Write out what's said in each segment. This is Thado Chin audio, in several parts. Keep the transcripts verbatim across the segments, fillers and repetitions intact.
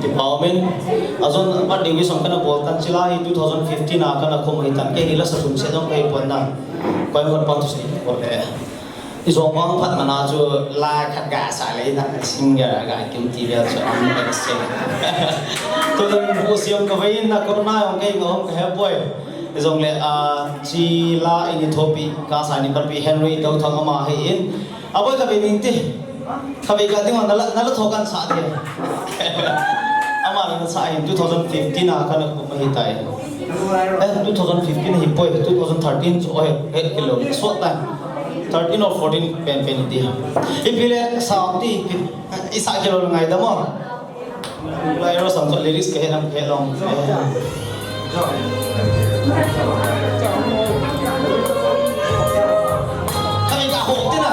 Kipa umin, ajong birthday wish jong kana bol tan, chule hi two thousand fifteen a kana khum ahi tan, kei hi lasa thum seh jong kahi pon na. Koi hot pa thusei bol le. Ijong vang phat mana chu la khat gasah le na singer ga kim ti le chu an exchange. Tun bu siam kavei na corona jong kei ngom kahe poi. Ijongle, ah, chule ini thopi, kasa ini patpi Henry Touthang ama ahin. Aboi kavei ning ti. Kavei ka ding nala, nala thokan sa ti. Ama nasa ahin two thousand fifteen a kana khum ahi tai. Eh, two thousand fifteen hi poi, two thousand thirteen chu oi, het kilo, sot tan. Thirteen or fourteen pen pen ti. Ipi le sa ti, isa kilo ngai da mo. Lai ro sang to lyrics kahe lam kahe long. Kami ka ho tina.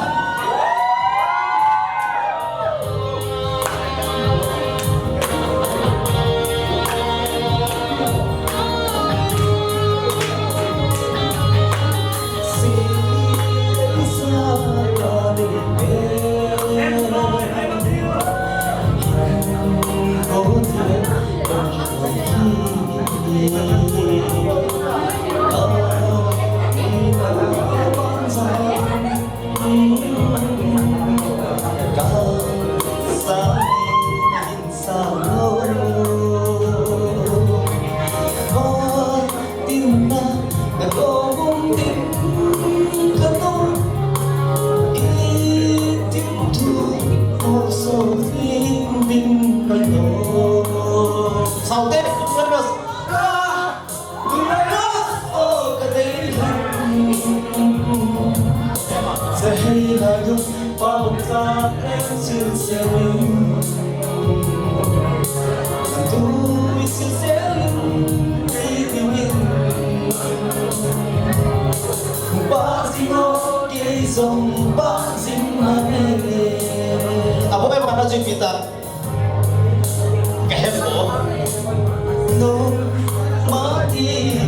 Saute, Aboi mana chu ipi ta. Ka he poi. No, ma ti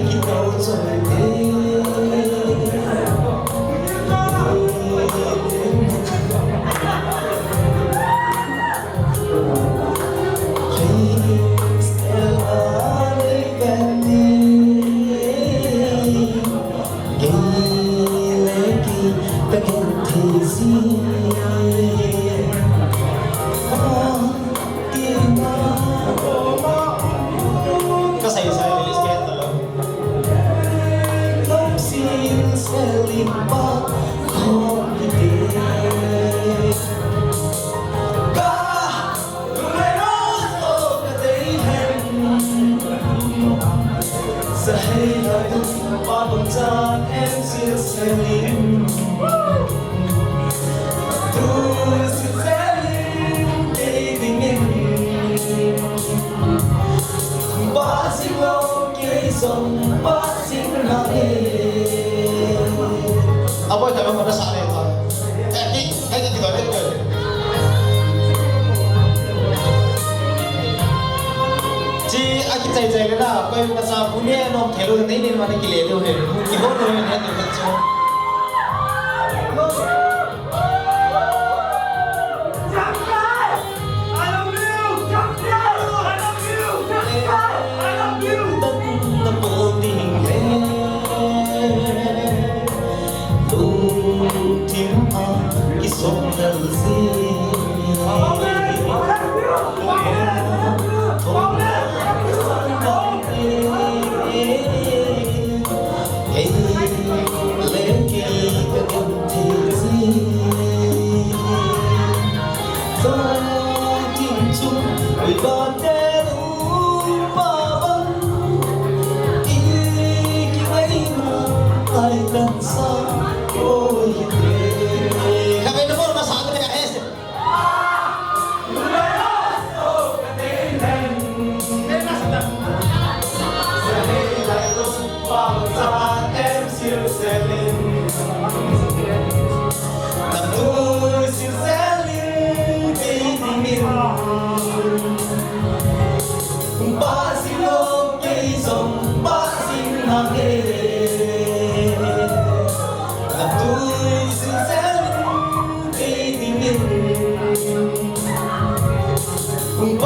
ki to choi te. Ka sai sai release ka ta lo. Aboi, ta lo, ta sa le ta. Eh, ki, eh, ki, ki, ki, ki. Chi, a kichai chai le na, koi ka sa bu ne nom thei lou nei nei ma ne kile lou he. Kihou lou he ne tu ka chu.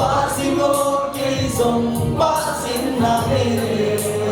Pah jing o, kei jong pah jing nange.